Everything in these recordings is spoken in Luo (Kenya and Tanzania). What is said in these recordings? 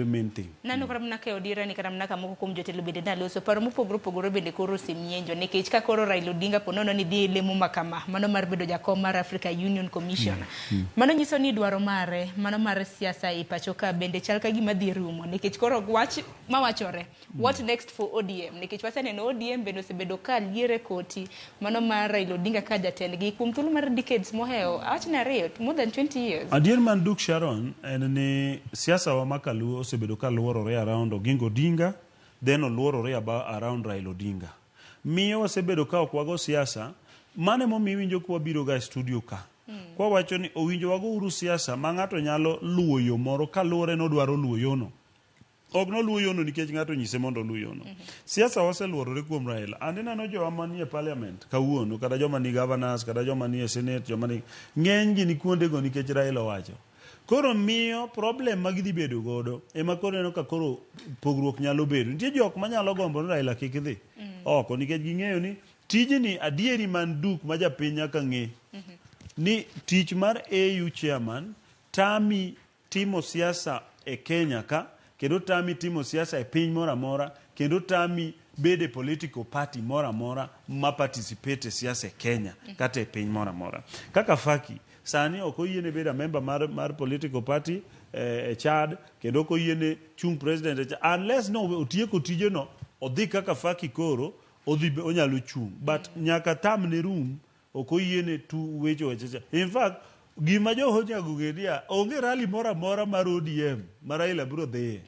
Main thing. Nano kata mana ka e odira ni kata mana ka moko kuom jotelo bende naloso paro mopogore opogore bende koro osemienjo nikech ka koro Raila Odinga po nono ni dhi e lemo ma kama mano mar bedo jakom mar Africa Union Commission mano nyiso ni dwaro mare mano mar siasa e pacho ka bende chal ka gima dhi rumo nikech koro wach mawachore what next for ODM nikech waseneno ODM bende osebedo ka liere koti mano mar Raila Odinga ka jatendgi kuom thuolo mar decades mohewo awach ni ariyo more than 20 years. Adier man Duke Sharon en ni siasa wa ma kaluo osebedo ka luorore around Oginga Odinga then oluorore around Raila Odinga. Miyo wasebedo ka ok wago siasa, mano emomiyo iwinjo ka wabiro ga e studio ka. Kwa wacho ni owinjo wago uru siasa ma ng'ato nyalo luwo yo moro kaluwore ni odwaro luwo yono. Ok noluwo yono nikech ng'ato onyise mondo oluw yono. Siasa waseluorore kuom Raila. And ineno jowa manie parliament kawuono, kata joma ni governors, kata joma nie senate, joma ni ng'eny gi ni kuondego nikech Raila owacho. Koro miyo problem ma gidhi bedo godo ema koro ineno ka koro pogruok nyalo bedo. Nitie jok manyalo gombo ni Raila kik dhi oko nikech ging'eyo ni tijni adieri man duk ma japiny nyaka ng'e ni tich mar AU chairman tami timo siasa e Kenya ka kendo tami timo siasa e piny moro amora kendo tami bedo e political party moro amora ma participate e siasa e Kenya kata e piny moro amora. Kaka Faki sani ok oyiene bedo a member mar political party e Chad kendo ok oyiene chung president e Chad unless no otieko tijeno odhi kaka Faki koro odhi onyalo chung but nyaka tamne room Ok oyiene tu weche wacha cha. In fact, gima jo Onyago ong'e niya, onge rally moro amora mar ODM ma Raila biro dhiye.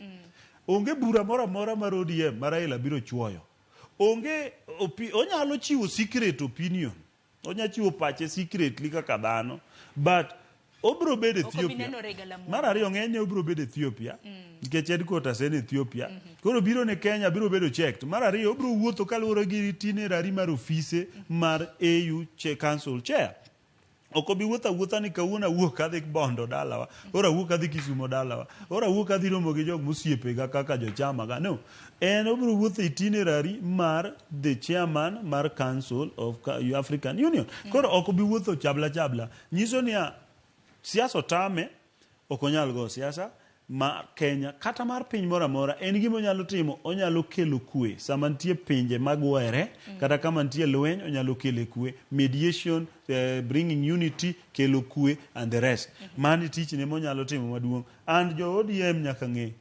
Onge bura moro amora mar ODM ma Raila biro chuoyo. Onge opi, onyalo chiwo secret opinion. Onya chiwo pache secretly kaka dhano. But Obiro bedo Ok obi Ethiopia. nenore e galamoro. Mar ariyo ng'enyne obiro bedo Ethiopia nikech headquarters en Ethiopia. Koro biro ne Kenya biro bedo checked. Mar ariyo obiro wuotho kaluwore gi itinerary mar ofise mar AU Council Chair. Ok obi wuotho awuotha ni kawuono awuok adhi Bondo dalawa, or awuok adhi Kisumo dalawa, or awuok adhi romo gi jok mosiepega kaka jochama ga. No. En obiro wuotho e itinerary mar the chairman mar Council of African Union. Koro ok obi wuotho chabla chabla. Nyiso niya, siasa otame, ok onyal go siasa mar Kenya kata mar piny moro amora. En gima onyalo timo, onyalo kelo kwe sama nitie pinje magwere kata kama nitie lweny, onyalo kelo kwe, mediation, bringing unity, kelo kwe and the rest. Mano e tichne monyalo timo maduong'. And jo ODM nyaka ng'e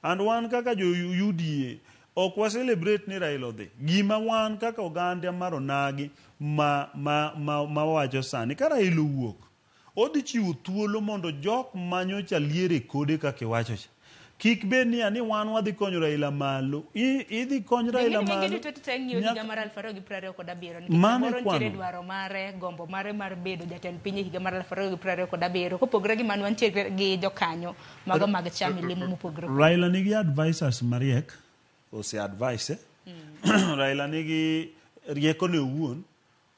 And wan kaka jo UDA ok wa celebrate ni Raila odhi. Gima wan kaka oganda mar onagi ma wacho sani, ka Raila owuok, odhi chiwo thuolo mondo jok manyocha liere kode kaka iwacho cha. Kik bed niya ni wan wadhi konyo Raila malo. Idhi kony Raila Ng'eny malo. duto te ng'iyo higa mar 2027 nikech Mano samoro nitiere kwano. dwaro mare, gombo mare mar bedo jatend piny e higa mar 2027. Kopogore gi mano wantie gi jokanyo Mago mag cham e lemo mopogore opogore. Raila nigi advisors mariek, ose advise. Raila nigi riekone owuon,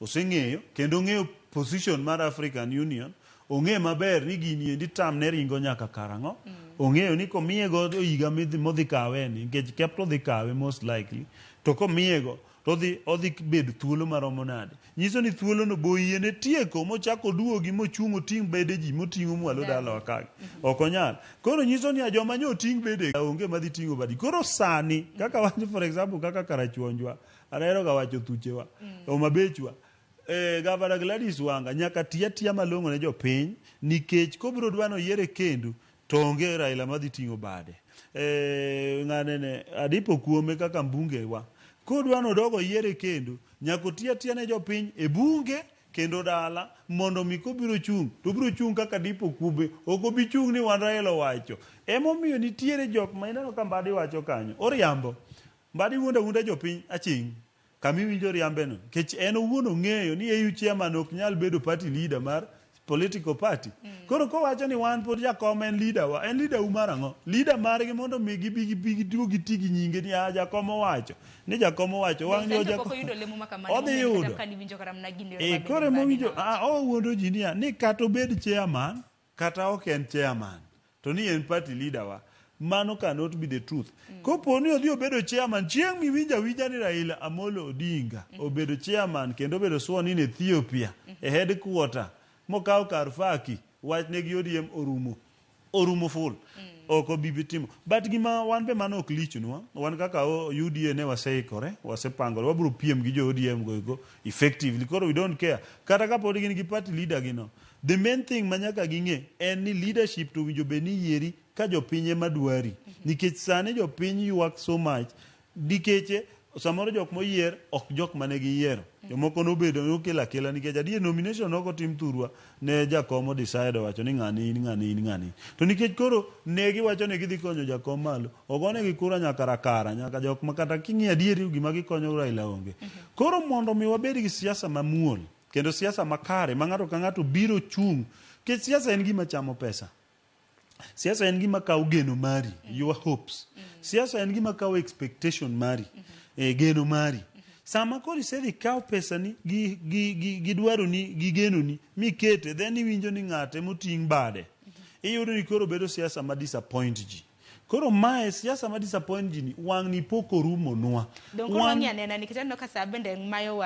oseng'eyo kendo ong'eyo position mar African Union, ong'eyo maber ni gini endi tamne ringo nyaka karang'o. Ong'eyo ni komiye go higa modhi kawe ni, nikech Kepto dhi kawe most likely, to komiye go to odhi bedo thuolo maromo nade. Nyiso ni thuolono bo oyiene tieko mochak oduogi mochung' oting' bede ji moting'o mwalo dalawa kagi. Ok onyal. Koro nyiso ni joma nyo oting' bede onge madhi ting'o badi. Koro sani kaka wacho for example kaka Karachuonjwa, anahero ga wacho thuchewa, Homabechwa. Gavana Gladys Wanga nyaka ti atiya malong'o ne jopiny nikech kobiro dwa ni oyiere kendo to onge Raila madhi ting'o bade. Ng'anene Adipo kuome kaka mbunge wa. Kodwa ni odog oyiere kendo, nyaka oti atiya ne jopiny e bunge kendo dala mondo mi kobiro chung' to obiro chung' kaka Adipo Kuome. Ok obi chung' ni wan Raila owacho. Emomiyo nitiere jok ma ineno ka Mbadi wacho kanyo. Oriambo. Mbadi wuondo awuonda jopiny aching'. Kama iwinjo riambeno. Nikech en owuon ong'eyo ni AU chairman ok nyal bedo party leader mar political party. Koro kowacho ni wan pod jakom en leader wa, en leader u mar ang'o? Leader margi mondo mi gibi gibi giduog giti gi nyinge ni ah jakom owacho. Ni jakom owacho wang' ni Sani to jakom. pok oyudo lemo ma kamano. Odhi Emomiyo yudo. kata ka niwinjo kata mana gini Eh, koro emowinjo ah, owuondo ji niya ni kata obed chairman Kata ok en chairman, to ni en party leader wa. Mano cannot be the truth. Kopo ni odhi obedo chairman, chieng' miwinjo awinja ni Raila Amolo Odinga obedo chairman kendo obedo sworn in Ethiopia e headquarter mokawo kar Faki, wach ne gi ODM orumo. Orumo full. Ok obi timo. But gima wan be mano ok lichnwa. Wan kaka UDA ne waseikore, wasepangore, wabiro piem gi jo ODM go eko effectively. Koro we don't care. Kata kapod gin gi party leader gi no. The main thing ma nyaka ging'e en ni leadership to owinjo bed ni yieri ka jopiny ema dwari. Nikech sani jopiny ywak so much nikech samoro jok moyier ok jok mane giyiero. Jomoko nobedo nokelo akela nikech adier nomination ok otim thurwa ne jakom o decide owacho ni ng'ani in ng'ani in ng'ani. To nikech koro ne giwacho ni gidhi konyo jakom malo, ogonegi kura nyaka rakara nyaka jok ma kata king'iyo adieri gima gikonyo Raila onge. Koro mondo mi wabed gi siasa mamuol kendo siasa makare ma ng'ato ka ng'ato biro chung' nikech siasa en gima chamo pesa. Siasa en gima kawo geno mari, your hopes. Siasa en gima kawo expectation mari, geno mari. Sama koro isedhi kawo pesani gi dwaroni gi genoni mikete, then iwinjo ni ng'ate moting' bade. Iyudo ni koro bedo siasa ma disappoint ji. Koro mae siasa ma disappoint ji ni wang' ni pok orumonwa. Dong koro wang'i anena nikech aneno ka saa bende mayowa.